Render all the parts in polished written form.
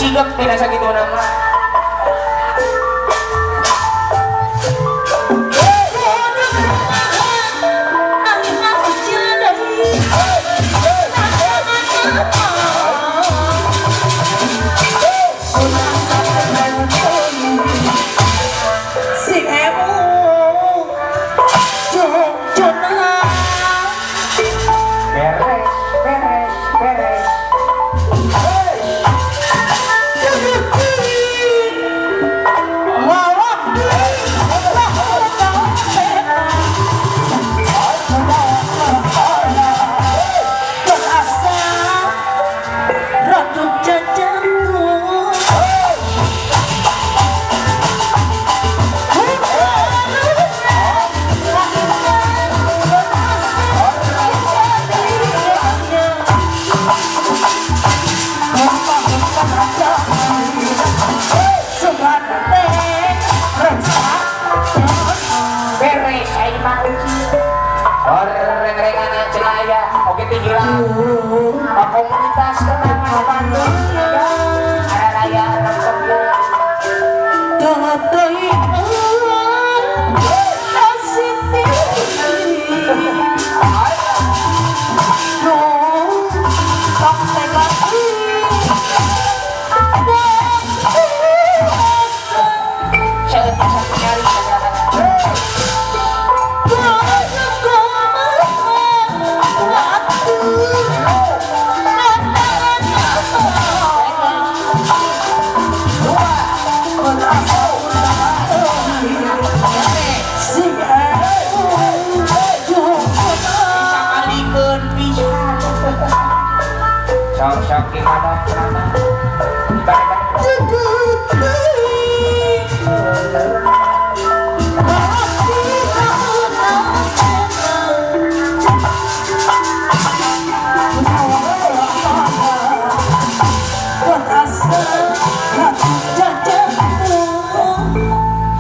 Sigap din sa gitu nama. Beres, beres, beres. Beres, aing mah uci. Oreng-rengan cenaya, oke tinggi lah. Komunitas kenangan Bandung, ada raya rempong ya. Sok-sok gimana kenapa?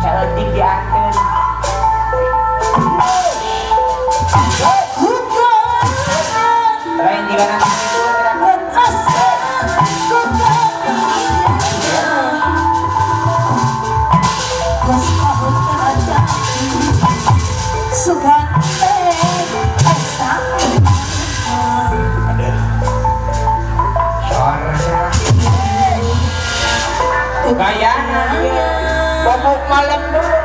Saeutik dianteun. Lain jika nanti itu gayana bobok malam dulu.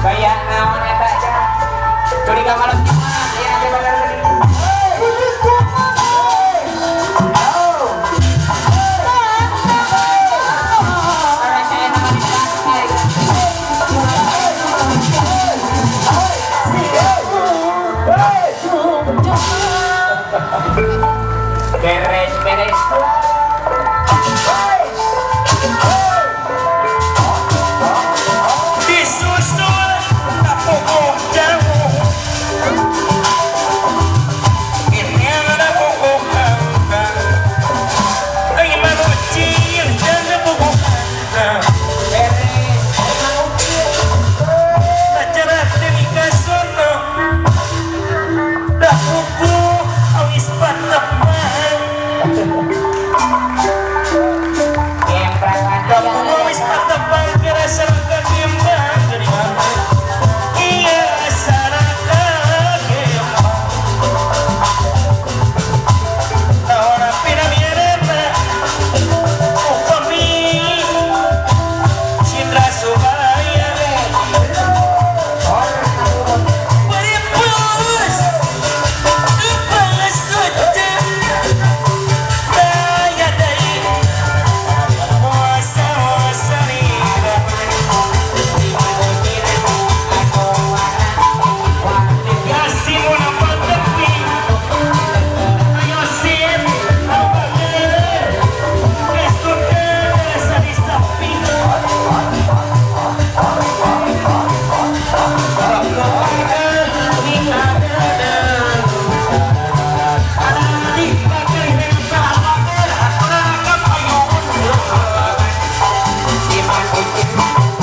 Gaya naon eta aja. Curiga malam Jumat ya ada bener tadi. Beres, beres. Disusul pokok jauh. Ini ada pokok kangkang. Ay manucil dan pokok kangkang. Beres. Acara tenika sono. Buku.